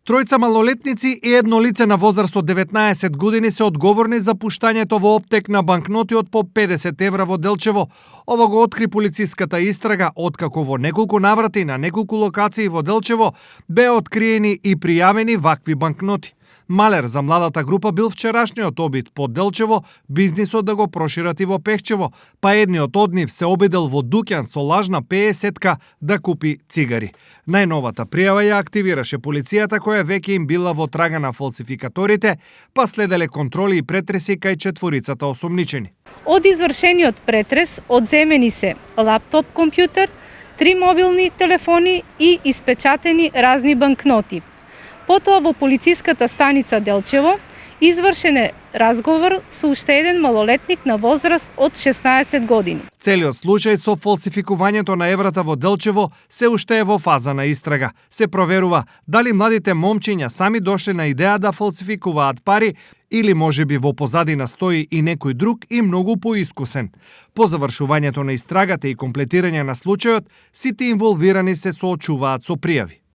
Тројца малолетници и едно лице на возраст од 19 години се одговорни за пуштањето во оптек на банкноти од по 50 евра во Делчево. Ова го откри полициската истрага, откако во неколку наврати на неколку локации во Делчево беа откриени и пријавени вакви банкноти. Малер за младата група бил вчерашниот обид по Делчево, бизнисот да го прошират и во Пехчево, па едниот од нив се обидел во дуќан со лажна 50-ка да купи цигари. Најновата пријава ја активираше полицијата, која веќе им била во трага на фалсификаторите, па следеле контроли и претреси кај четворицата осумничени. Од извршениот претрес одземени се лаптоп компјутер, 3 мобилни телефони и испечатени разни банкноти. Потоа во полициската станица Делчево извршен е разговор со уште еден малолетник на возраст од 16 години. Целиот случај со фалсификувањето на еврата во Делчево се уште е во фаза на истрага. Се проверува дали младите момчиња сами дошле на идеја да фалсификуваат пари или можеби во позадина стои и некој друг и многу поискусен. По завршувањето на истрагата и комплетирање на случајот, сите инволвирани се соочуваат со пријави.